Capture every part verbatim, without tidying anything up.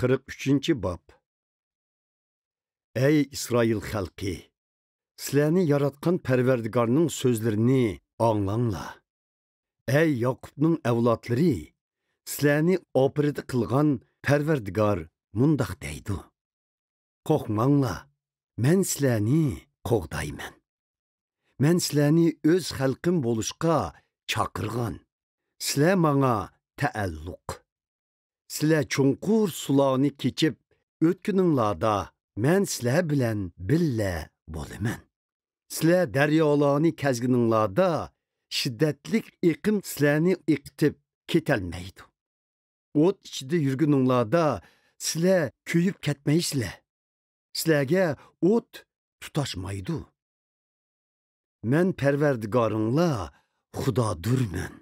قىرىق ئۈچىنچى باب. ئەي ئىسرائىل خەلقى! سىلەرنى ياراتقان پەرۋەردىگارنىڭ سۆزلىرىنى ئاڭلاڭلار. ئەي ياقۇپنىڭ ئەۋلادلىرى! سىلەرنى ئاپىرىدە قىلغان پەرۋەردىگار مۇنداق دەيدۇ: قورقماڭلار، مەن سىلەرنى قوغدايمەن. مەن سىلەرنى ئۆز خەلقىم بولۇشقا چاقىرغان. سىلەر ماڭا تەئەللۇق. سىلەر چوڭقۇر سۇلارنى كېچىپ ئۆتكىنىڭلاردا، مەن سىلەر بىلەن بىللە بولىمەن. سىلەر دەريالارنى كەزگىنىڭلاردا، شىددەتلىك ئېقىم سىلەرنى ئېقىتىپ كېتەلمەيدۇ. ئوت ئىچىدە يۈرگىنىڭلاردا، سىلەر كۆيۈپ كەتمەيسىلەر. سىلەرگە ئوت تۇتاشمايدۇ. مەن پەرۋەردىگارىڭلار خۇدادۇرمەن.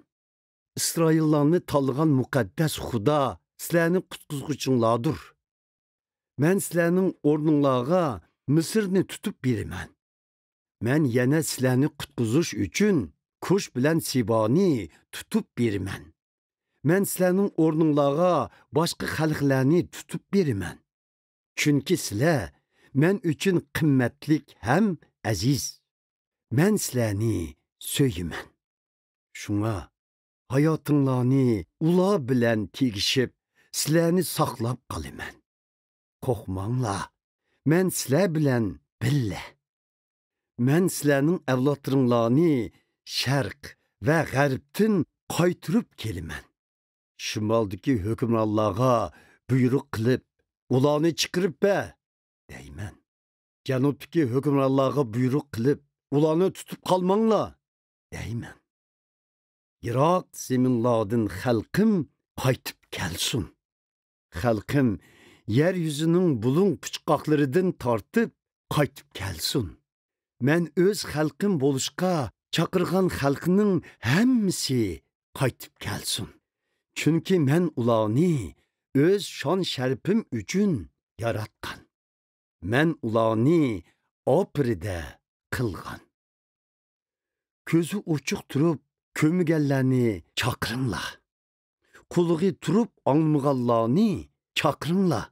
ئىسرائىللارنى تاللىغان مۇقەددەس خۇدا سىلەرنى قۇتقۇزغۇچىڭلاردۇر. مەن سىلەرنىڭ ئورنۇڭلارغا مىسىرنى تۇتۇپ بېرىمەن. مەن يەنە سىلەرنى قۇتقۇزۇش ئۈچۈن كۇش بىلەن سىبانى تۇتۇپ بېرىمەن. مەن سىلەرنىڭ ئورنۇڭلارغا باشقا خەلقلەرنى تۇتۇپ بېرىمەن. چۈنكى سىلەر مەن ئۈچۈن قىممەتلىك ھەم ئەزىز. مەن سىلەرنى سۆيىمەن. شۇڭا ھاياتىڭلارنى ئۇلار بىلەن تېگىشىپ، سىلەرنى ساقلاپ قالىمەن. قورقماڭلار، مەن سىلەر بىلەن بىللە. مەن سىلەرنىڭ ئەۋلادلىرىڭلارنى شەرق ۋە غەربتىن قايتۇرۇپ كېلىمەن. شىمالدىكى ھۆكۈمرانلارغا بۇيرۇق قىلىپ، ئۇلارنى چىقىرىپ بەر، دەيمەن. جەنۇبتىكى ھۆكۈمرانلارغا بۇيرۇق قىلىپ، ئۇلارنى تۇتۇپ قالماڭلار، دەيمەن. يىراق زېمىنلاردىن خەلقىم قايتىپ كەلسۇن. خەلقىم يەر يۈزىنىڭ بۇلۇڭ پۇچقاقلىرىدىن تارتىپ قايتىپ كەلسۇن. مەن ئۆز خەلقىم بولۇشقا چاقىرغان خەلقنىڭ ھەممىسى قايتىپ كەلسۇن. چۈنكى مەن ئۇلارنى ئۆز شان-شەرىپىم ئۈچۈن ياراتقان. مەن ئۇلارنى ئاپىرىدە قىلغان. كۆزى ئوچۇق تۇرۇپ كۆرمىگەنلەرنى چاقىرىڭلار. قۇلىقى تۇرۇپ ئاڭلىمىغانلارنى چاقىرىڭلار.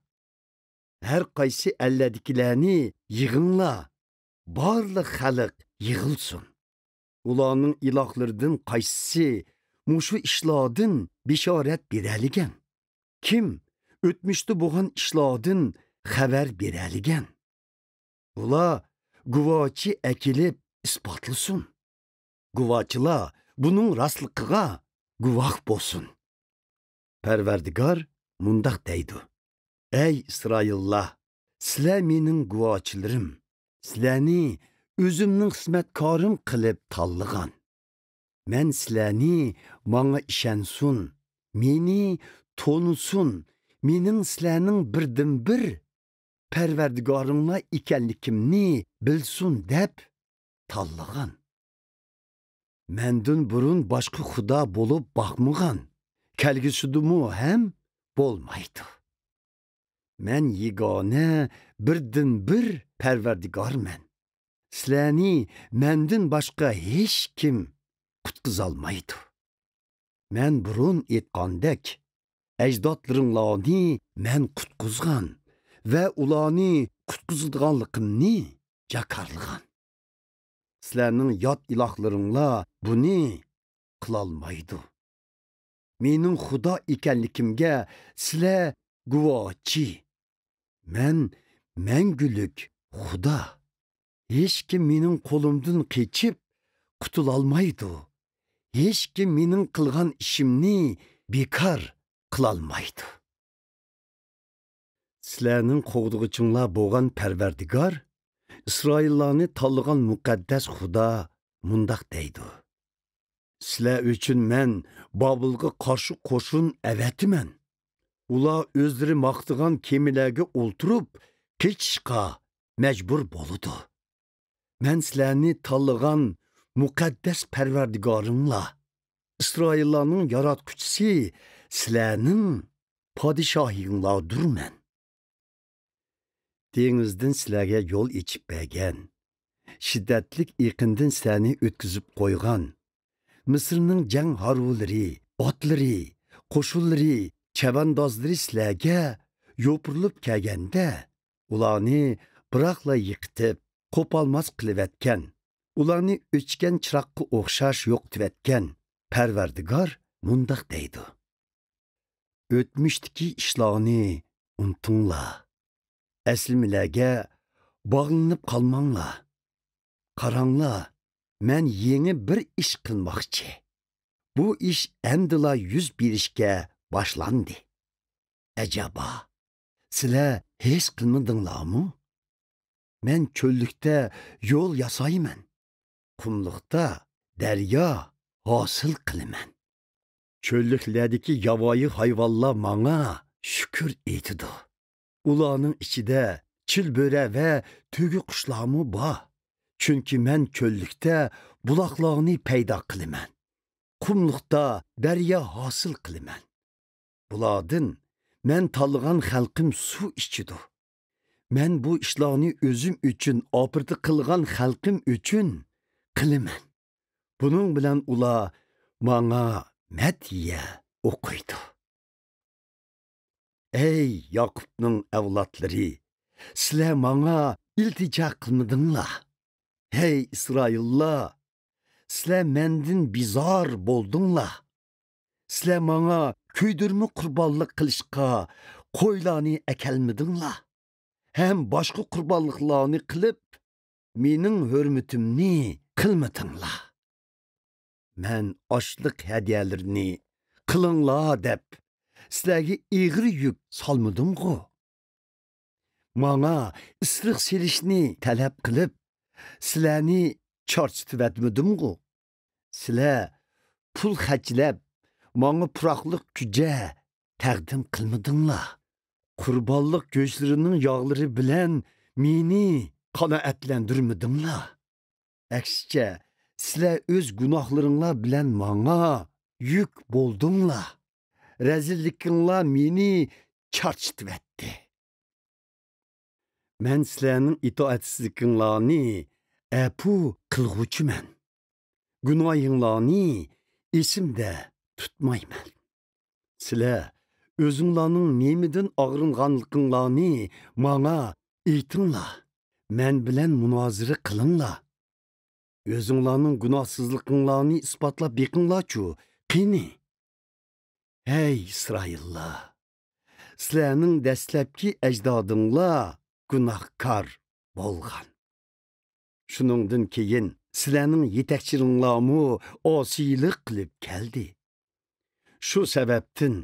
ھەر قايسى ئەللەردىكىلەرنى يىغىڭلار. بارلىق خەلق يىغىلسۇن. ئۇلارنىڭ ئىلاھلىرىدىن قايسىسى مۇشۇ ئىشلاردىن بېشارەت بېرەلىگەن؟ كىم ئۆتمۈشتە بولغان ئىشلاردىن خەۋەر بېرەلىگەن؟ بۇلار گۇۋاچى ئەكېلىپ ئىسپاتلىسۇن. گۇۋاچىلار بۇنىڭ راستلىقىغا گۇۋاھ بولسۇن. پەرۋەردىگار مۇنداق دەيدۇ: ئەي ئىسرائىللار، سىلەر مېنىڭ گۇۋاچىلىرىم، سىلەرنى ئۆزۈمنىڭ خىزمەتكارىم قىلىپ تاللىغان. مەن سىلەرنى ماڭا ئىشەنسۇن، مېنى تونۇسۇن، مېنىڭ سىلەرنىڭ بىردىنبىر پەرۋەردىگارىڭلار ئىكەنلىكىمنى بىلسۇن دەپ تاللىغان. مەندىن بۇرۇن باشقا خۇدا بولۇپ باقمىغان، كەلگۈسىدىمۇ ھەم بولمايدۇ. مەن يېگانە، بىردىنبىر پەرۋەردىگارمەن. سىلەرنى مەندىن باشقا ھېچكىم قۇتقۇزالمايدۇ. مەن بۇرۇن ئېيتقاندەك، ئەجدادلىرىڭلارنى مەن قۇتقۇزغان ۋە ئۇلارنى قۇتقۇزىدىغانلىقىمنى جاكارلىغان. سىلەرنىڭ يات ئىلاھلىرىڭلار بۇنى قىلالمايدۇ. مېنىڭ خۇدا ئىكەنلىكىمگە سىلەر گۇۋاچى. مەن مەڭگۈلۈك خۇدا. ھېچكىم مېنىڭ قولۇمدىن قېچىپ قۇتۇلالمايدۇ. ھېچكىم مېنىڭ قىلغان ئىشىمنى بىكار قىلالمايدۇ. سىلەرنىڭ قوغدىغۇچىڭلار بولغان پەرۋەردىگار، ئىسرائىللارنى تاللىغان مۇقەددەس خۇدا مۇنداق دەيدۇ: سىلەر ئۈچۈن مەن بابىلغا قارشى قوشۇن ئەۋەتىمەن. ئۇلار ئۆزلىرى ماختىغان كېمىلەرگە ئولتۇرۇپ قېچىشقا مەجبۇر بولىدۇ. مەن سىلەرنى تاللىغان مۇقەددەس پەرۋەردىگارىڭلار، ئىسرائىللارنىڭ ياراتقۇچىسى، سىلەرنىڭ پادىشاھىڭلاردۇرمەن. دېڭىزدىن سىلەرگە يول ئېچىپ بەرگەن، شىددەتلىك ئېقىندىن سىلەرنى ئۆتكۈزۈپ قويغان، مىسىرنىڭ جەڭ ھارۋىلىرى، ئاتلىرى، قوشۇنلىرى، چەۋەندازلىرى سىلەرگە يوپۇرۇلۇپ كەلگەندە، ئۇلارنى بىراقلا يىقىتىپ، قوپالماس قىلىۋەتكەن، ئۇلارنى ئۆچكەن چىراغقا ئوخشاش يوقىتىۋەتكەن پەرۋەردىگار مۇنداق دەيدۇ: ئۆتمۈشتىكى ئىشلارنى ئۇنتۇڭلار. ئەسلىمىلەرگە باغلىنىپ قالماڭلار. قاراڭلار، مەن يېڭى بىر ئىش قىلماقچى. بۇ ئىش ئەمدىلا يۈز بېرىشكە باشلاندى. ئەجەبا، سىلەر ھېس قىلمىدىڭلارمۇ؟ مەن چۆللۈكتە يول ياسايمەن، قۇملۇقتا دەريا ھاسىل قىلىمەن. چۆللۈكلەردىكى ياۋايى ھايۋانلار ماڭا شۈكۈر ئېيتىدۇ. ئۇلارنىڭ ئىچىدە چىلبۆرە ۋە تۆگە قۇشلارمۇ بار. چۈنكى مەن چۆللۈكتە بۇلاقلارنى پەيدا قىلىمەن. قۇملۇقتا دەريا ھاسىل قىلىمەن. بۇلاردىن مەن تاللىغان خەلقىم سۇ ئىچىدۇ. مەن بۇ ئىشلارنى ئۆزۈم ئۈچۈن ئاپىرىدە قىلغان خەلقىم ئۈچۈن قىلىمەن. بۇنىڭ بىلەن ئۇلار ماڭا مەدھىيە ئوقۇيدۇ. ئەي ياقۇپنىڭ ئەۋلادلىرى، سىلەر ماڭا ئىلتىجا قىلمىدىڭلار. ھەي ئىسرائىللار، سىلەر مەندىن بىزار بولدۇڭلار. سىلەر ماڭا كۆيدۈرمە قۇربانلىق قىلىشقا قويلارنى ئەكەلمىدىڭلار ھەم باشقا قۇربانلىقلارنى قىلىپ، مېنىڭ ھۆرمىتىمنى قىلمىدىڭلار. مەن ئاشلىق ھەدىيەلىرىنى قىلىڭلار دەپ، سىلەرگە ئېغىر يۈك سالمىدىمغۇ؟ ماڭا ئىسرىق سېلىشنى تەلەپ قىلىپ، سىلەرنى چارچىتىۋەتمىدىمغۇ؟ سىلەر پۇل خەجلەپ، ماڭا پۇراقلىق كۈجە تەقدىم قىلمىدىڭلار. قۇربانلىق گۆشلىرىنىڭ ياغلىرى بىلەن مېنى قانائەتلەندۈرمىدىڭلار. ئەكسىچە، سىلەر ئۆز گۇناھلىرىڭلار بىلەن ماڭا يۈك بولدۇڭلار. رەزىللىكىڭلار مېنى چارچىتىۋەتتى. مەن سىلەرنىڭ ئىتائەتسىزلىكىڭلارنى ئەپۇ قىلغۇچىمەن. گۇناھىڭلارنى ئېسىمدە تۇتمايمەن. سىلەر ئۆزۈڭلارنىڭ نېمىدىن ئاغرىنغانلىقىڭلارنى ماڭا ئېيتىڭلار. مەن بىلەن مۇنازىرە قىلىڭلار. ئۆزۈڭلارنىڭ گۇناھسىزلىقىڭلارنى ئىسپاتلاپ بېقىڭلارچۇ، قېنى؟ ھەي ئىسرائىللار، سىلەرنىڭ دەسلەپكى ئەجدادىڭلار گۇناھكار بولغان. شۇنىڭدىن كېيىن سىلەرنىڭ يېتەكچىلىرىڭلارمۇ ئاسىيلىق قىلىپ كەلدى. شۇ سەۋەبتىن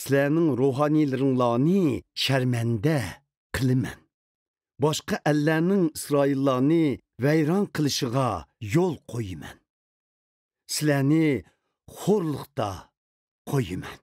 سىلەرنىڭ روھانىيلىرىڭلارنى شەرمەندە قىلىمەن. باشقا ئەللەرنىڭ ئىسرائىللارنى ۋەيران قىلىشىغا يول قويىمەن. سىلەرنى خورلۇقتا قويىمەن.